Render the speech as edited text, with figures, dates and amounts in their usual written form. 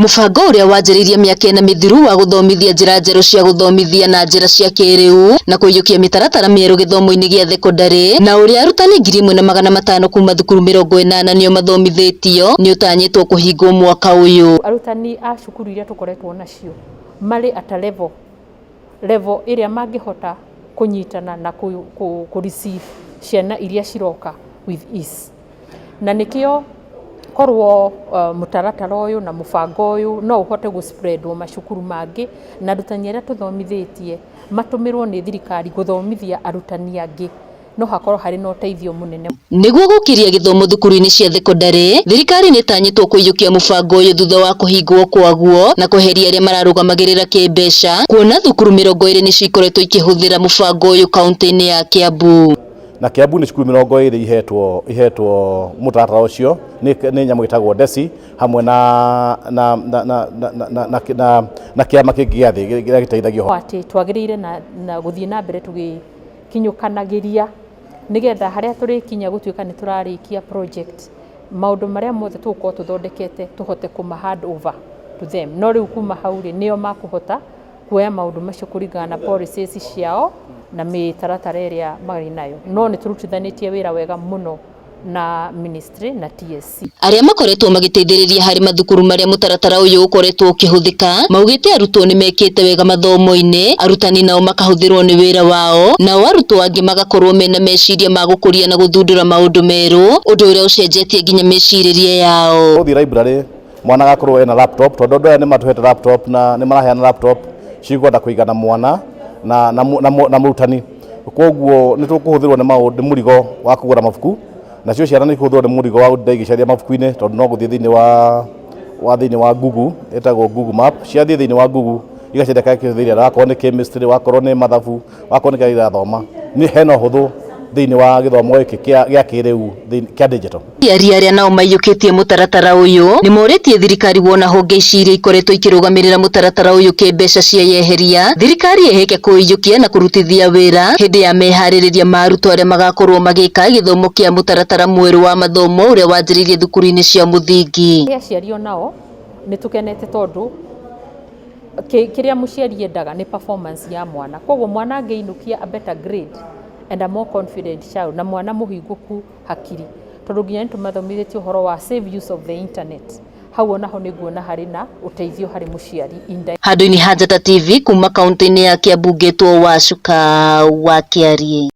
Mũbango ũrĩa wanjĩrĩirie mĩaka ĩna mĩthiru wa gũthomithia njĩra njerũ cia gũthomithia na njĩra cia kĩrĩu na kũiyũkia mĩtaratara mĩerũ gĩthomo-inĩ gĩa thekondarĩ na ũrĩa arutani 1500 kuma thukuru 80 nĩo mathomithĩtio nĩ ũtanyĩtwo kũhingwo mwaka ũyũ. Arutani a cukuru iria tũkoretwo nacio marĩ at a level, level ĩrĩa mangĩhota kũnyitana na kũ receive ciana iria ciroka with ease. Na nĩkĩo korwo mũtaratara ũyũ na mũbango ũyũ no ũhote gũ spread wo macukuru mangĩ na arutani arĩa tũthomithĩtie matũmĩrwo nĩ thirikari gũthomithia arutani angĩ, no hakorwo harĩ na ũteithio mũnene. Nĩguo gũkĩria gĩthomo thukuru-inĩ cia thekondarĩ, thirikari nĩ ĩtanyĩtwo kũiyũkia mũbango ũyũ thutha wa kũhingwo kwaguo na kweheria arĩa mararũgamagĩrĩra kĩmbeca, kuona thukuru 20 nĩcio ikoretwo ikĩhũthĩra mũbango ũyũ kaunti-inĩ ya Kiambu. Na Kiambu nĩ cukuru 20 ihetwo mũtaratara ũcio nĩ nyamũ ĩtagwo DESI hamwe na kĩama kĩngĩ gĩa thĩ kĩrĩa gĩteithagia. Atĩ twagĩrĩire na gũthiĩ na mbere tũgĩkinyũkanagĩria nĩgetha harĩa tũrĩkinya gũtuĩka nĩ tũrarĩkia project, maũndũ marĩa mothe tũgũkorwo tũthondekete tũhote kũma hand over to them. No rĩu kuma hau rĩ, nĩo makũhota kuoya maũndũ macio kũringana na policies ciao na mĩtaratara ĩrĩa marĩ nayo. No nĩ tũrutithanĩtie wĩra wega mũno na ministry na TSC. Arĩa makoretwo magĩteithĩrĩria harĩ mathukuru marĩa mũtaratara ũyũ ũkoretwo ũkĩhũthĩka maugĩte arutwo nĩ mekĩte wega mathomo-inĩ, arutani nao makahũthĩrwo nĩ wĩra wao, nao arutwo angĩ magakorwo mena meciria ma gũkũria na gũthundũra maũndũ merũ, ũndũ ũrĩa ũcenjetie nginya mĩcirĩrie yao. Gũthiĩ library mwana agakorwo ena laptop, tondũ andũ aya nĩ matũhete laptop na nĩ maraheana laptop cikwenda kũigana mwana na mũrutani, koguo nĩ tũkũhũthĩrwo nĩ maũndũ nĩ mũrigo wa kũgũra mabuku, nacio ciana nĩ ikũhũthĩrwo nĩ mũrigo wa gũtinda igĩcaria mabuku-inĩ, tondũ no gũthiĩ thĩinĩ wa Google, ĩtagwo Google Map, ciathiĩ thĩinĩ wa Google igacaria kĩrĩa gĩothe wakorwo nĩ chemistry, wakorwo nĩ mathabu, wakorwo nĩ kĩrĩa irathoma, nĩ hena ũhũthũ thĩinĩ wa gĩthomo gĩkĩ gĩa kĩrĩu kĩa digital. Aciari arĩa nao maiyũkĩtie mũtaratara ũyũ nĩ morĩtie thirikari wona honge ici iria ikoretwo ikĩrũgamĩrĩra mũtaratara ũyũ kĩmbeca ciayeheria, thirikari ĩhĩke kũiyũkia na kũrutithia wĩra hĩndĩ ya meharĩrĩria ma arutwo arĩa magakorwo magĩka gĩthomo kĩa mũtaratara mwerũ wa mathomo ũrĩa wanjĩrĩirie thukuru-inĩ cia mũthingi. Aciari onao nĩ tũkenete tondũ kĩrĩa mũciari endaga nĩ performance ya mwana, koguo mwana angĩinũkia a better grade and a more confident child na mwana mũhingũku hakiri, tondũ nginya nĩ tũmathomithĩtie ũhoro wa safe use of the internet, hau onaho nĩ nguona harĩ na ũteithio harĩ mũciari. Handũ-inĩ ha Njata TV kuma kaunti-inĩ ya Kiambu, ngetwo Wacuka wa Kĩariĩ.